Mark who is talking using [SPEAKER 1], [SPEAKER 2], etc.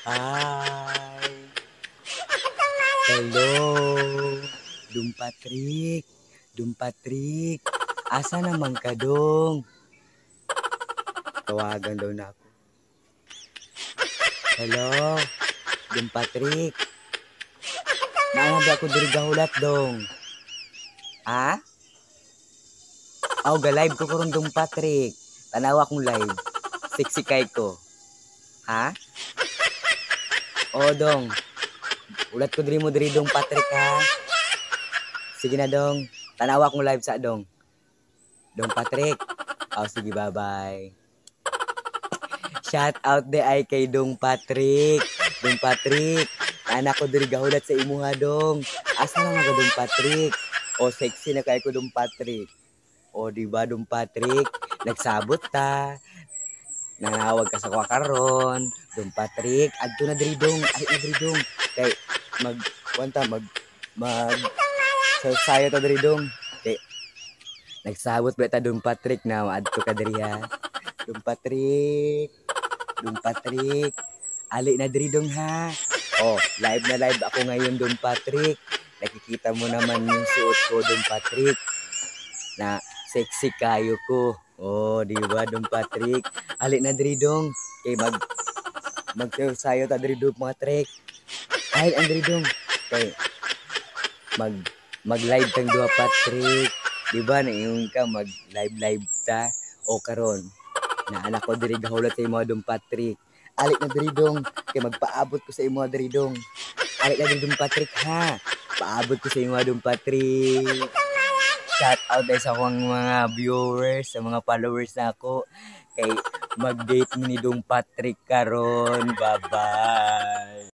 [SPEAKER 1] Hi. Hello. Dong Patrick. Dong Patrick. Asa naman ka, dong? Tawagan daw na ako. Hello. Dong Patrick. Naa ba ako diri gahulat, dong? Ha? Aw, ga-live ko karon, Dong Patrick. Tanawa akong live. Sexy kay ko. Ha? Oo, dong. Ulat ko diri mo diri, Dong Patrick, ha. Sige na, dong. Tanawa akong live sa dong. Dong Patrick. Oh, sige, bye-bye. Shout out diay kay Dong Patrick. Dong Patrick. Naa ko diri gahulat sa imuha, dong. Asa na nga ka, Dong Patrick? O, sexy na kay ko, Dong Patrick. O, di ba, Dong Patrick? Nagsabot ta. Nanawag ka sa kuha karon. Dong Patrick, adto na diri, dong. Ay na diri, dong. Kay mag kwanta mag mag sayo ta diri, dong. Kay nagsabot ba ta, Dong Patrick, na adto ka diri, ha. Dong Patrick. Dong Patrick. Ali na diri, dong, ha. Oh, live na live ako ngayon, Dong Patrick. Nakikita mo naman yung suot ko, Dong Patrick. Na sexy kayo ko. Oh, di ba, Dong Patrick? Ali na diri, dong. Kay mag mag sayo ta diri, dong, mga trek. Ay, ang diri, dong. Kay mag mag live tang duha, Patrick. Di ba naingon ka mag live live ta o karon. Naa ko diri gahulat sa imo, Dong Patrick. Ali na diri, dong, kay magpaabot ko sa imo diri, dong. Ali na diri, Dong Patrick, ha. Paabot ko sa imo, Dong Patrick. Shout out ay sa akong mga viewers, sa mga followers na ako. Kay mag-date mi ni Dong Patrick karon. Bye-bye.